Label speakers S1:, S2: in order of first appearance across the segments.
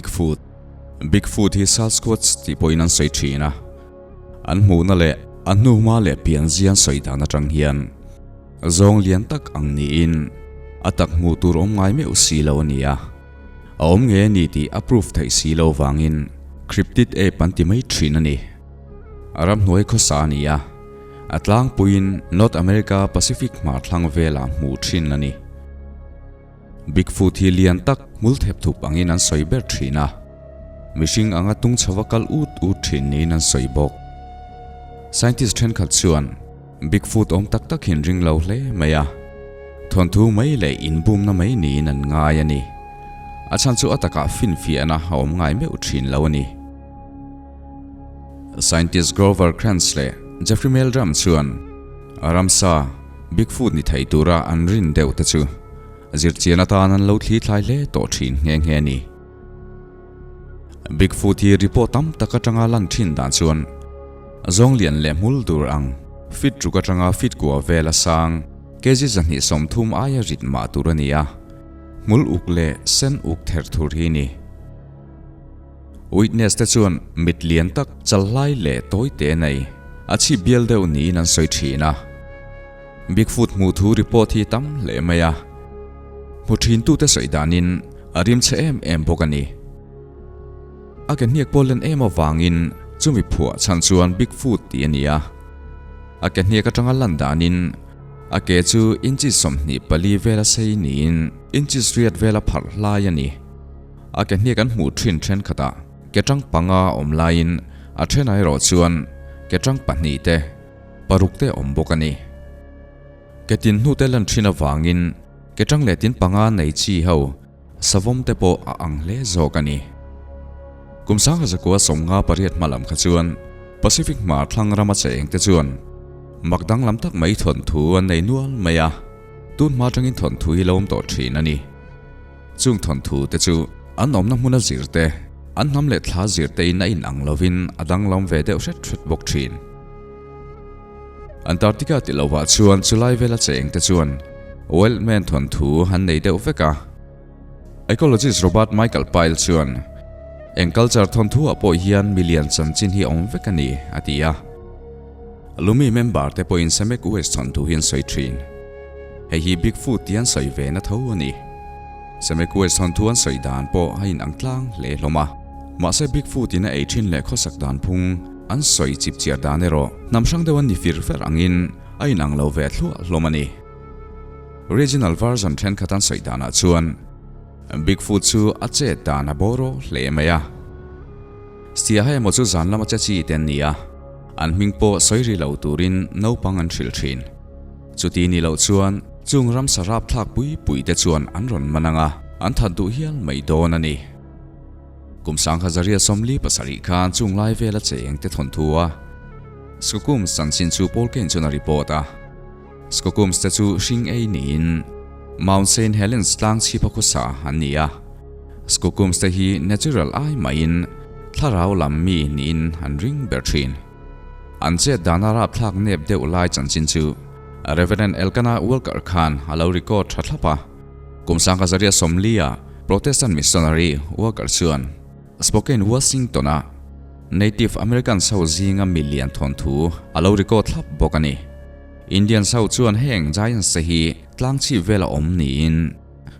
S1: Bigfoot. Bigfoot hi Sasquatch tih pawhin an sawi thin a. An hmuhna leh a hnuhma leh pianzia an sawi dan atang hian zawng lian tak ang niin a tak hmuh tur awm ngai meuh si lo a ni a. A awm nge a ni tih a proof theih si lo vangin cryptid ape an ti mai thin a ni. A ramhnuai khawsa a ni a, a tlangpuiin North America Pacific hmar thlang velah hmuh thin a ni. Bigfoot hi lian tak hmul thep thup angin an sawi ber thin a, mihring anga tung chhova kal ut ut thin niin an sawi bawk. Scientist thenkhat chuan Bigfoot awm tak tak hin ring lo hle mai a, thawnthu mai leh inbumna mai niin an ngai a ni. A chhan chu a takah finfiahna a awm ngai meuh thin lo a ni. Scientist Grover Krantz leh Jeffrey Meldrum chuan ramsa Bigfoot ni thei tura an rin deuh te chu zirchian atan an lo thli thlai hle tawh thin nghe nghe a ni. Bigfoot hi report tam tak atanga lan thin dan chuan zawng lian leh hmul dur ang feet ruk atanga feet kua vel a sang kg 230 aia rit mah tur a ni a, hmul uk leh sen uk ther thur hi a ni. Witness te chuan mit lian tak chalhlai leh tawi te nei a chhip bial deuh niin an sawi thin a. Bigfoot hmuh thu report hi tam hle mai a. Hmu thin tute sawi danin a rim chhe em em bawk a ni. A ke hniak pawh len em avangin chumi phuah chhan chuan Bigfoot tih a ni a. A ke hniak atanga lan danin a ke chu inches 24 vela sei niin inches riat vela pharh hlai a ni. A ke hniak an hmuh thin thenkhatah ke tang panga awm laiin a then erawh chuan ke tang pahnih te, paruk te awm bawk a ni. Ke tin hnu te lan thin avangin ke tang leh tin panga nei chi ho savawm te pawh a ang hle zawk a ni. Kum 1958 hma lam kha chuan Pacific hmar thlang rama cheng te chuan mak danglam tak mai thawnthu an nei nual mai a, tun hma atangin thawnthu hi lo awm tawh thin a ni. Chung thawnthu te chu an awmna hmuna zir te, an hnam leh thla zir te in a inang lovin a danglam ve deuh hret hret bawk thin. Antarctica ti lovah chuan chulai vela cheng te chuan Wildman thawnthu an nei deuh vek a. Ecologist Robert Michael Pyle chuan eng culture thawnthu ah pawh hian milian chanchin hi awm vek a ni a ti a. Lumi member te pawhin Samek West thawnthu hi an sawi thin. Hei hi Bigfoot tih an sawi ve na tho a ni. Samek West thawnthu an sawi dan pawh a inang tlang hle hlawm a. Mahse Bigfoot in a ei thin leh khawsak dan phung an sawi chip chiar dan erawh hnam hrang deuh an ni fir fer angin a inang lo ve thluah hlawm a ni. Regional version thenkhat an sawi danah chuan Bigfoot chu a chet dan a bawraw hle mai a. Siaha emaw chu zan lama che chi te an ni a, an hming pawh sawi ri lo turin naupang an hrilh thin. Chuti ni loh chuan chung ramsa rapthlak pui pui te chuan an rawn man ang a, an that duh hial mai dawn a ni. Kum 1947 khan chung lai vela cheng te thawnthu a, Skokums chanchin chu Paul Kane chuan a report a. Skokums te chu hring ei niin Mount Saint Helens tlang chhipa khawsa an ni a. Skokums te hi natural ai maiin thlarau lam mi niin an ring ber thin. An chet dana rapthlak nep deuh lai chanchin chu Reverend Elkanah Walker khan a lo record tha thlap a. Kum 1940 ah Protestant missionary Walker chuan Spokane, Washington-a Native Americans ho zinga milian thawnthu a lo record thlap bawk a ni. Indians ho chuan heng giants te hi tlang chhip vela awm niin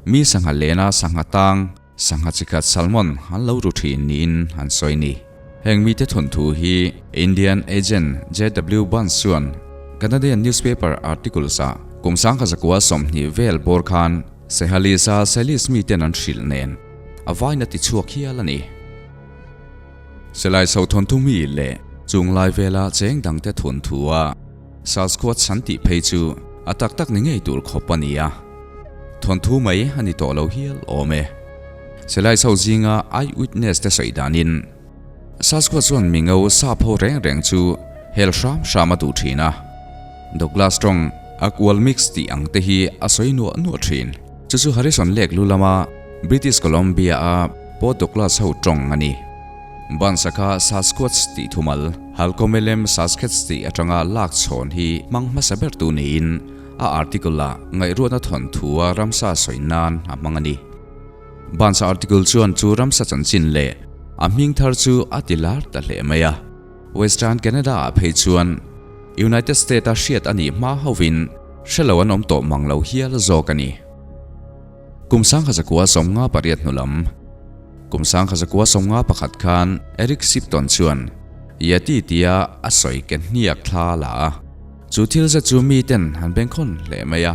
S1: mi sangha lena sangha tang, sangha chikhat salmon an lo ru thin niin an sawi ni. Heng mite thawnthu hi Indian agent JW Burns chuan Canadian newspaper articles ah kum 1920 vel bawr khan Sehalisa Selis miten an hrilh nen a vaina ti chhuak hial a ni. Silai chho thawnthu mi leh chung lai vela cheng dangte thawnthu a Sasquatch an tih phei chu a tak tak ni ngei tur khawp a ni a. Thawnthu mai a ni tawh lo hial awm e. Silai chho zinga eyewitness te sawi danin Sasquatch chuan mingo sap ho reng reng chu hel hram hram a duh thin a. Douglas tawng a kual mix tih ang te hi a sawi nuah nuah thin. Chu chu Harrison lek lu lama British Columbia a Port Douglas ho tawng a ni. Bansa kha Sasquatch tih thumal, Halkomelem Saskatch tih atanga lak chhawn hi hmang hmasa ber tu niin a article ah ngaihruatna thawnthu a ramsa sawi nan a hmang a ni. Barnes-a article chuan chu ramsa chanchin leh a hming thar chu a ti lar ta hle mai a. Western Canada-ah phei chuan United States-a hriat a nih hma hovin hre lo an awm tawh mang lo hial zawk a ni. Kum 1958 hnu lam, kum 1951 khan Eric Shipton chuan Yeti tia a sawi ke hniak thla a la a. Chu thil zet chu miten an bengkhawn hle mai a,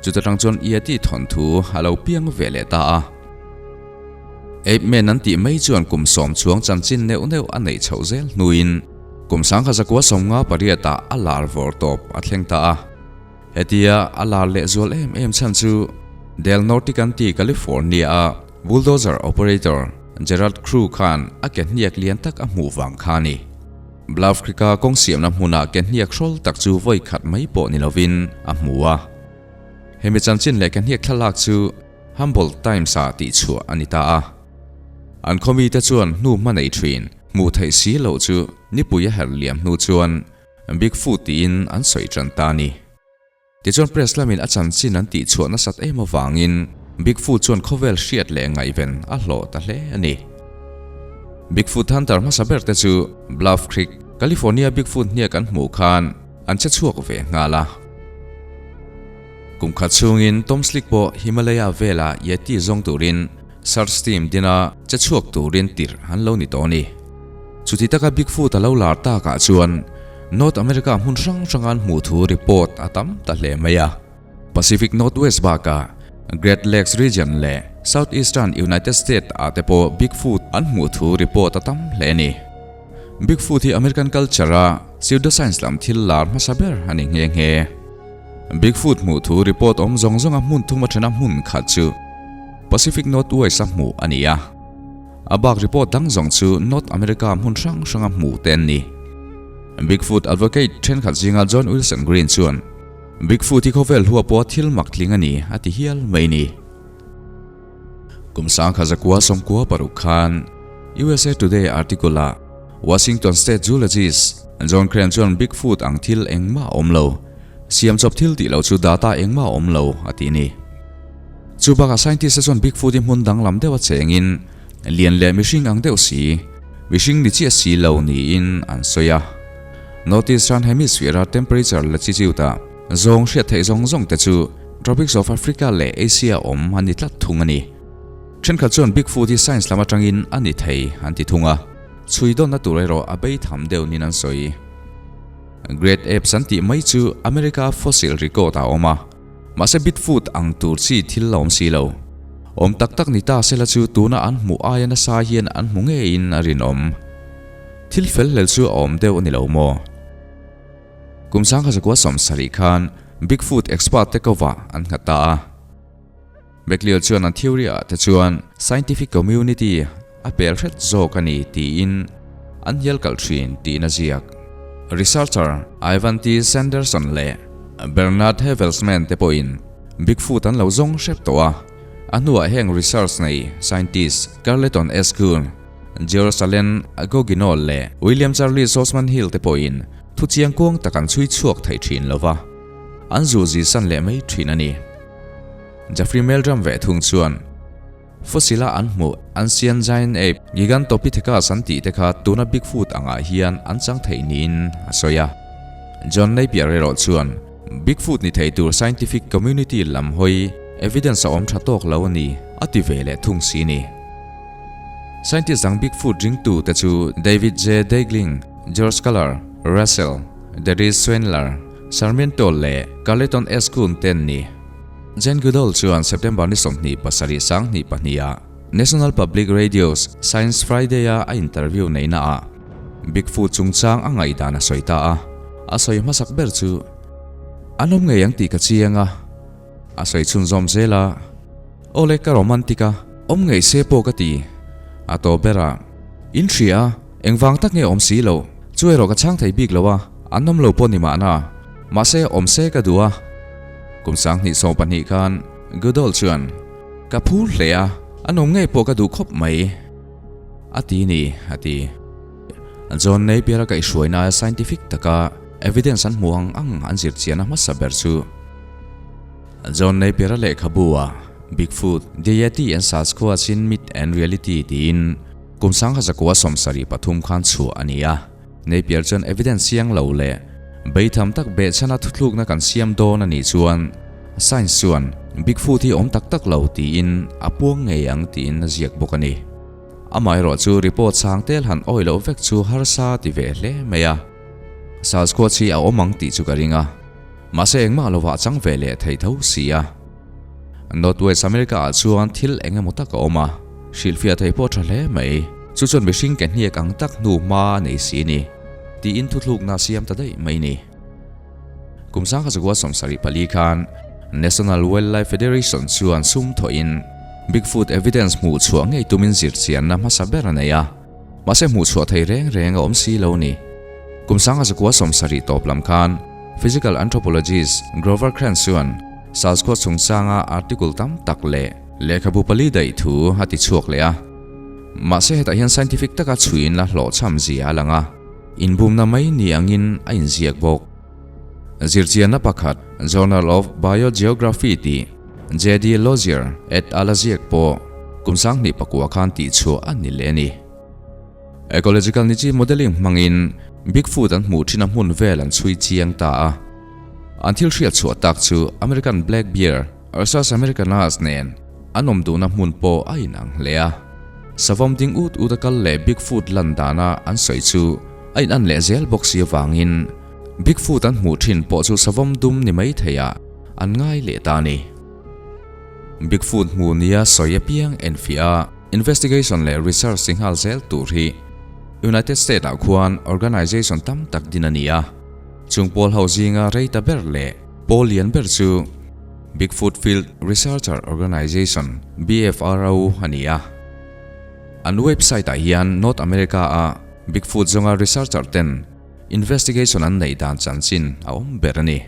S1: chuta tang chuan Yeti thawnthu a lo piang ve leh ta a. Ape Man an tih mai chuan kum sawm chuang chanchin neuh neuh a neih chhoh zel hnuin kum 1958 ah a lar vawr tawp a thleng ta a. Hetia a lar leh zual em em chhan chu Del Norte County, California a bulldozer operator Gerald Crew khan a ke hniak lian tak a hmuh vang kha a ni. Bluff Creek-a kawng siamna hmunah ke hniak hrawl tak chu vawi khat mai pawh ni lovin a hmu a. Hemi chanchin leh ke hniak thlalak chu Humboldt Times-ah tihchhuah a ni ta a. An khawmite chuan hnu hma nei thin hmuh theih si loh chu nipui a herh liam hnu chuan Bigfoot tiin an sawi tan ta a ni. Tichuan press lamin a chanchin an tihchhuah nasat em avangin Bigfoot chuan khawvel hriat leh ngaihven a hlawh ta hle a ni. Bigfoot hunter hmasa ber te chu Bluff Creek, California Bigfoot hniak an hmuh khan an che chhuak ve nghal a. Kum khat chhungin Tom Slick pawh Himalaya vela Yeti zawng turin search team dina che chhuak turin tirh an lo ni tawh a ni. Chuti taka Bigfoot a lo lar takah chuan North America hmun hrang hranga an hmuh thu report a tam ta hle mai a. Pacific Northwest bakah Great Lakes region leh Southeastern United States ah te pawh Bigfoot an hmuh thu report a tam hle a ni. Bigfoot hi American culture a pseudoscience lam thil lar hmasa ber a ni nghe nghe. Bigfoot hmuh thu report awm zawng zawnga hmun thum athena hmun khat chu Pacific Northwest a hmuh a ni a. A bak report dang zawng chu North America hmun hrang hranga hmuh te an ni. Bigfoot advocate thenkhat zinga John Wilson Green chuan, Bigfoot hi khawvel hua pawha thil mak tling a ni a ti hial mai ni. Kum 1996 khan usa Today article-ah Washington State Zoologist John Crane chuan Bigfoot ang thil engmah a awm lo, siam chawp thil tih loh chu data engmah a awm lo a ti ni. Chu bakah scientist-te chuan Bigfoot hi hmun danglam deuha chengin lian leh mihring ang deuh si, mihring ni chiah si lo niin an sawi a. Northeastern Hemisphere-a temperature la chi chiutah zawng hriat theih zawng zawng te chu Tropics of Africa leh Asia awm an ni tlat thung a ni. Thenkhat chuan Bigfoot hi science lam atangin a ni thei an ti thung a, chhui dawnna tur erawh a bei tham deuh niin an sawi. Great Apes an tih mai chu America fossil record ah a awm a, mahse Bigfoot ang tur chi thil la awm si lo. Awm tak tak ni ta sela chu tuna an hmuh aia nasa hian an hmu ngeiin a rinawm. Thil fel hlel chu a awm deuh a ni lo maw? Kum 1970 khan Bigfoot expert te kovah an nghat ta a. MacLeod chuan an theory ah te chuan scientific community a pel hret zawk a ni tiin an hial kalh thin tiin a ziak. Researcher Ivan T. Sanderson leh Bernard Heuvelman te pawhin Bigfoot an lo zawng hrep tawh a. A hnuah heng research nei scientist Carleton S. Coon, George Allen Goginol leh William Charlie Sosman Hill te pawhin thu chiang kuang tak an chhui chhuak thei thin lo va, an zuzi san leh mai thin a ni. Jeffrey Meldrum ve thung chuan fossil-a an hmuh ancient giant ape Gigantopithecus an tih te kha tuna Bigfoot angah hian an chang thei niin a sawi a. John Napier erawh chuan Bigfoot ni thei tur scientific community lam hawi evidence a awm tha tawk lo a ni a ti ve leh thung si ni. Scientist dang Bigfoot ringtu te chu David J. Daigling, George Schaller, Russell, Darius Swendler, Sarmiento leh Carleton S. Coon te an ni. Jane Goodall chuan September ni 27 22 ah National Public Radio's Science Friday-a a interview neihnaah Bigfoot chungchang a ngaihdan a sawi ta a, a sawi hmasak ber chu an awm ngei ang tih ka chiang a, a sawi chhunzawm zel a, Awle ka romantic a, awm ngei se pawh ka ti, a tawp ber a, in hria a, engvang tak nge awm si lo, chu erawh ka chhang thei bik lo a, an awm lo pawh ni mahna, mahse awm se ka duh a. Kum 2012 khan Goodall chuan, Ka phur hle a, an awm ngei pawh ka duh khawp mai. A ti ni, a ti. John Napier-a kaihhruaina scientific taka evidence an hmuh ang ang an zir chiahna hmasa ber chu John Napier-a lehkhabu-a. Bigfoot, The Yeti and Sasquatch in Myth and Reality tiin kum 1973 khan chhuah a ni a. Napier chuan evidence chiang lo leh beitham tak behchhana thuthlukna kan siam dawn a nih chuan science chuan Bigfoot hi awm tak tak lo tiin a puang ngei ang tiin a ziak bawk a ni. Amaherawh chu report sang tel han awih loh vek chu harsa ti ve hle mai a. Sasquatch hi a awm ang tih chu ka ring a, mahse engmah lovah chang ve leh thei tho si a. North West America ah chuan thil eng emaw tak a awm a, hrilhfiah theih pawh tha hle mai. Chu chuan mihring ke hniak ang tak hnu hma a nei si ni, tiin thuthlukna a siam ta daih mai ni. Kum 1974 khan National Wildlife Federation chuan sum thawhin Bigfoot evidence hmuh chhuah ngei tumin zirchianna hmasa ber a nei a, mahse hmuh chhuah thei reng reng a awm si lo ni. Kum 1970 tawp lam khan physical anthropologist Grover Krantz chuan Sasquatch chungchanga article tam tak leh lehkhabu pali daih thu a ti chhuak leh a. Mahse hetah hian scientific taka chhuiin la hlawhchham zia a lang a. Inbumna mai ni angin a inziak bawk. Zirchianna pakhat, Journal of Biogeography tih JD Lozier et al. A ziak pawh kum 2009 khan tihchhuah a ni leh a ni. Ecological niche modelling hmangin Bigfoot an hmuh thin a hmun vel an chhui chiang ta a. An thil hriat chhuah tak chu American black bear, Ursus americanus nen an awm duhna hmun pawh a inang hle a. Savawm ding ut ut a kal leh Bigfoot lan dana an sawi chu a inan leh zel bawk si avangin Bigfoot an hmuh thin pawh chu savawm dum ni mai theiah an ngai leh ta a ni. Bigfoot hmuh nia sawi apiang enfiah a investigation leh research ti nghal zel tur hi United States ah khuan organization tam tak din a ni a. Chung pawl ho zinga rei ta ber leh pawl lian ber chu Bigfoot Field Researcher Organization, BFRO, a ni a. An website-ah hian North America-a Bigfoot zawnga researcher ten investigation an neih dan chanchin a awm ber a ni.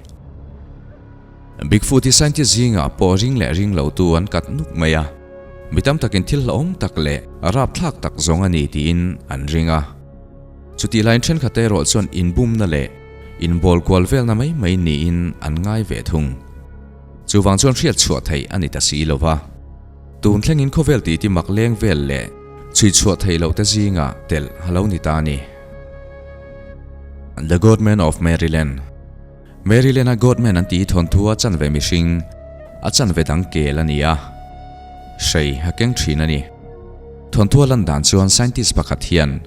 S1: Bigfoot hi scientist zingah pawh ring leh ring lotu an kat nuk mai a, mi tam takin thil hlauhawm tak leh rapthlak tak zawng a ni tiin an ring a. Chutih laiin thenkhat erawh chuan inbumna leh inbawl kual velna mai mai niin an ngai ve thung. Chuvang chuan hriat chhuah theih a ni ta si lo va. Tun thlengin khawvel titi mak leng vel leh chhui chhuah theih loh te zingah telh a lo ni ta a ni. The Goatman of Maryland Maryland-a Goatman an tih hi thawnthu a chanve mihring, a chanve dang kel a ni a, hrei a keng thin a ni. Thawnthu a lan dan chuan scientist pakhat hian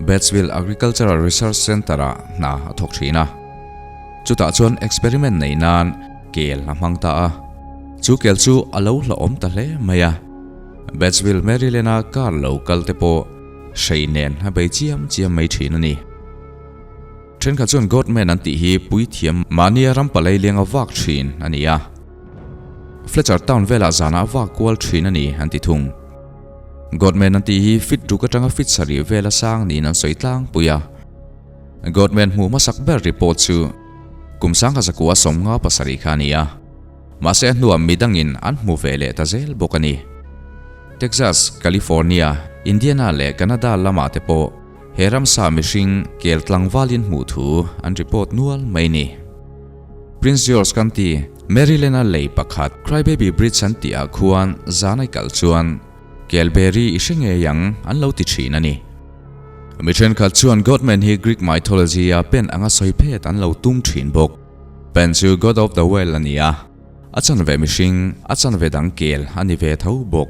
S1: Batesville Agricultural Research Center-ah hna a thawk thin a. Chutah chuan experiment nei nan kel a hmang ta a. Chu kel chu a lo hlauhawm ta hle mai a. Batesville, Maryland-a car lo kal te pawh hrei nen a bei chiam chiam mai thin a ni. Thenkhat chuan Goatman an tih hi puithiam mahnia ram palai lenga vak thin a ni a. Fletcher Town velah zanah a vak kual thin a ni an ti thung. Goatman an tih hi fit ruk atanga fit sarih vela sang niin an sawi tlangpui a. Goatman hmuh hmasak ber report chu kum 1957 kha a ni a. Mahse a hnuah midangin an hmu ve leh ta zel bawk a ni. Texas, California, Indiana leh Canada lamah te pawh He ramsa mihring kel tlangvalin hmuh thu an report nual mai ni. Prince George County, Maryland-a lei pakhat Crybaby Bridge an tih ah khuan zan ai kal chuan Kelberry i hre ngei ang an lo ti thin a ni. Mi thenkhat chuan Goatman hi Greek mythology-a pen anga sawi phet an lo tum thin bawk. Pen chu God of the Well a ni a. A chanve mihring, a chanve dang kel a ni ve tho bawk.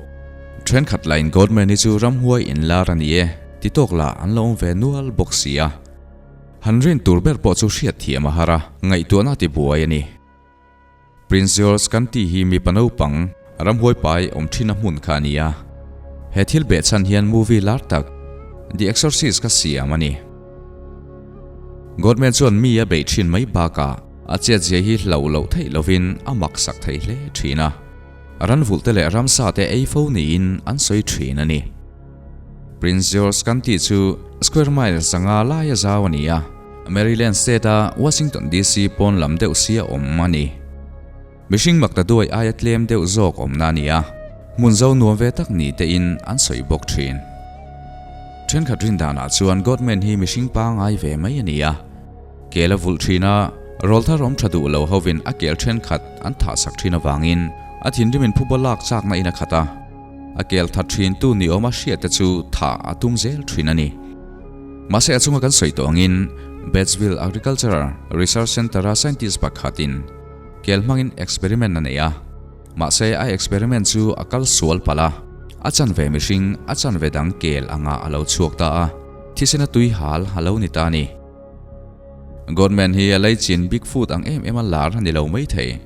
S1: Thenkhat lain Goldman hi chu ramhuai inlar a ni e, ti tawk lah an lo awm ve nual bawk si a. Han rin tur ber pawh chu hriat thiam a har a, ngaihtuahna ti buai a ni. Prince George kan tih hi mipa naupang ramhuai pai awm thin a hmun kha a ni a. He thil behchhan hian movie lar tak The Exorcist kha siam a ni. Goldman chuan mi a beih thin mai bakah, A chetzia hi hlauh loh theih lovin a mak sak thei hle thin a, ranvulh te leh ramsa te ei fo niin an sawi thin a ni. Prince George kan tih chu square mile zanga laia zau a ni a, Maryland state a Washington DC pawn lam deuh sia awm a ni. Mihring makta duai aia tlem deuh zawk awmna a ni a, hmun zo nuam ve tak ni tein an sawi bawk thin. Thenkhat rindanah chuan Goatman hi mihring pangai ve mai a ni a, Kel a vulh thin a, rawlthar awm tha duh lo hovin a kel thenkhat an thah sak thin avangin A thinrimin phuba lak chakna in a khat a, a kel that thin tu ni awma hriat te chu thah a tum zel thin a ni. Mahse a chunga kan sawi tawh angin Batesville Agricultural Research Centre-a scientist pakhatin kel hmangin experiment a nei a, mahse a experiment chu a kal sual palh a, a chanve mihring a chanve dang kel anga a lo chhuak ta a, thisena tui hal a lo ni ta a ni. Godman hi a leichin Bigfoot ang em em a lar a ni lo mai thei.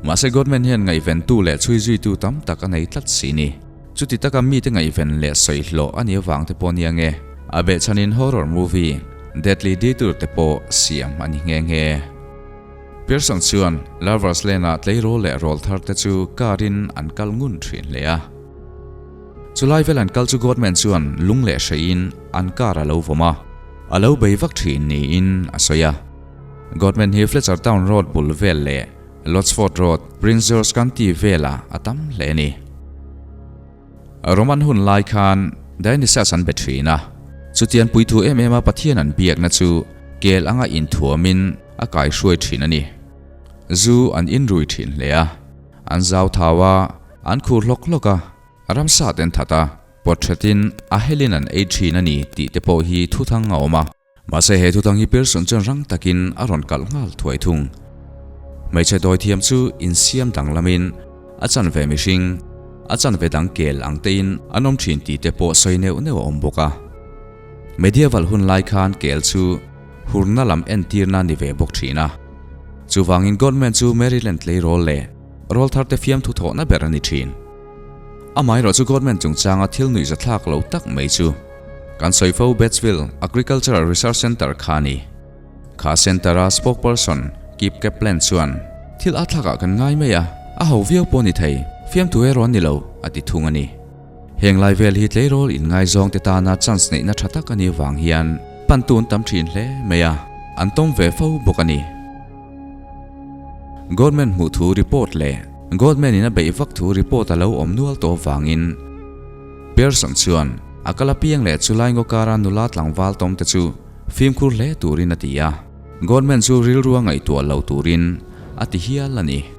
S1: Mahse Godman hian ngaihventu leh chhuizuitu tam tak a nei tlat si ni. Chuti taka mite ngaihven leh sawi hlawh a nih avang te pawh nia nge a behchhanin horror movie Deadly Detour te pawh siam a ni nghe nghe. Pearson chuan Lovers Lane-ah tleirawl leh rawl thar te chu car in an kal ngun thin hle a. Chulai vel an kal chu Godman chuan lung leh hreihin an car a lo vawm a, a lo bei vak thin niin a sawi a. Godman hi Fletcher Town Road bul vel leh Lotsford Road, Prince George County velah a tam hle a ni. Roman hun lai khan Dionysus an be thin a, chutian puithu em em a Pathian an biakna chu kel anga inthuamin a kaihruai thin a ni. Zu an inrui thin hle a, an zau thau a, An khur hlawk hlawk a, ramsa ten that a, pawtthetin a helin an ei thin a ni tih te pawh hi thuthang a awm a. Mahse he thuthang hi Pearson chuan rang takin a rawn kalh nghal thuai thung. Hmeichhe dawithiam chu insiam danglamin a chanve mihring, a chanve dang kel ang tein an awm thin tih te pawh sawi neuh neuh a awm bawk a. Medieval hun lai khan kel chu hurna lam entirna ni ve bawk thin a. Chuvangin Goldman chu Maryland tleirawl leh Rawl thar te fiamthu thawhna ber a ni thin. Amaherawh chu Goldman chungchanga thil nuihza thlak lo tak mai chu kan sawi fo Batesville Agricultural Research Center kha a ni. Kha center-a spokesperson Kip Kaplan chuan, Thil a thlakah kan ngai mai a, a ho viau pawh a ni thei, fiamthu erawh a ni lo, a ti thung a ni. Heng lai vel hi tleirawl inngaizawng te tana chance neihna tha tak a nih avang hian pantu an tam thin hle mai a, an tawm ve fo bawk a ni. Goldman hmuh thu report leh Goldman in a beih vak thu report a lo awm nual tawh avangin Pearson chuan a kal apiang leh chulai ngaw kara nula tlangval tawm te chu fimkhur hle turin a ti a, Goldman chu rilru a ngaihtuah lo turin a ti hial a ni.